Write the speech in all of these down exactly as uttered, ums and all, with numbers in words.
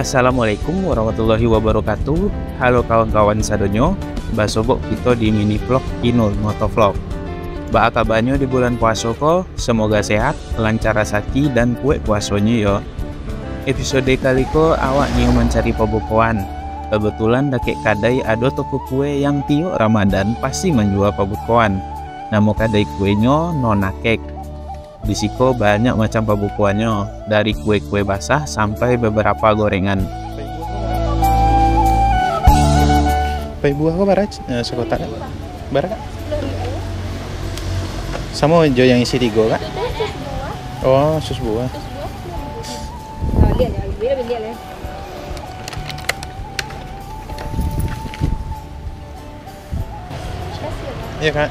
Assalamualaikum warahmatullahi wabarakatuh. Halo kawan-kawan sadonyo, basobok kito di mini vlog Kinul Motovlog. Baa kabanyo di bulan puaso ko? Semoga sehat, lancar rasaki, dan kuek puasonyo yo. Episode kali ko awak nio mancari pabukoan. Kebetulan dakek kadai ado toko kue yang tiok Ramadan pasti manjua pabukoan. Namo kadai kuenyo Nona Cake. Di siko banyak macam pabukoannyo, dari kue-kue basah sampai beberapa gorengan. Pai buah ko bara, eh, sakotak? Bara, Kak? Samo jo yang isi tigo, Kak? Itu sus buah. Oh, sus buah. Sus buah sepuluh ribu. Nah, lihat ya, beda-beda ya. Iya, Kak.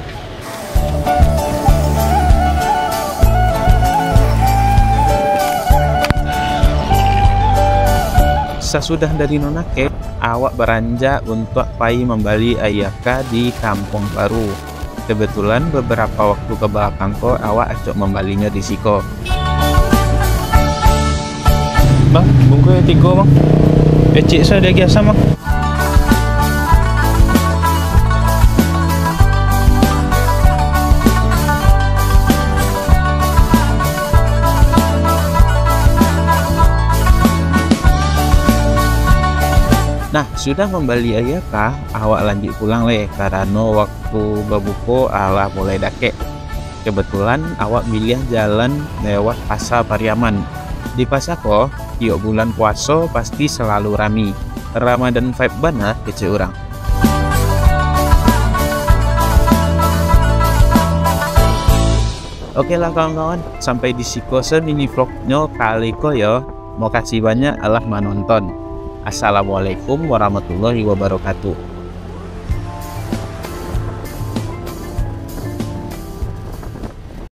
Sasudah dari Nona Cake, awak baranjak untuak pai mambali ayie aka di Kampuang Baru. Kebetulan, beberapa waktu ka balakang ko, awak acok mambalinyo di siko. Bang, bungkuih tigo, Bang. Ecik sa diagiah asam, Bang. Nah, sudah mambali ayie aka, awak lanjuik pulang leh, karano waktu babuko alah mulai dakek. Kebetulan awak miliah jalan lewat Pasa Pariaman. Di pasa ko, tiok bulan puaso pasti salalu rami. Ramadan vibe bana kecek urang. Oke lah kawan-kawan, sampai di siko se mini vlognyo kali ko yo. Makasih banyak alah manonton. Assalamualaikum warahmatullahi wabarakatuh.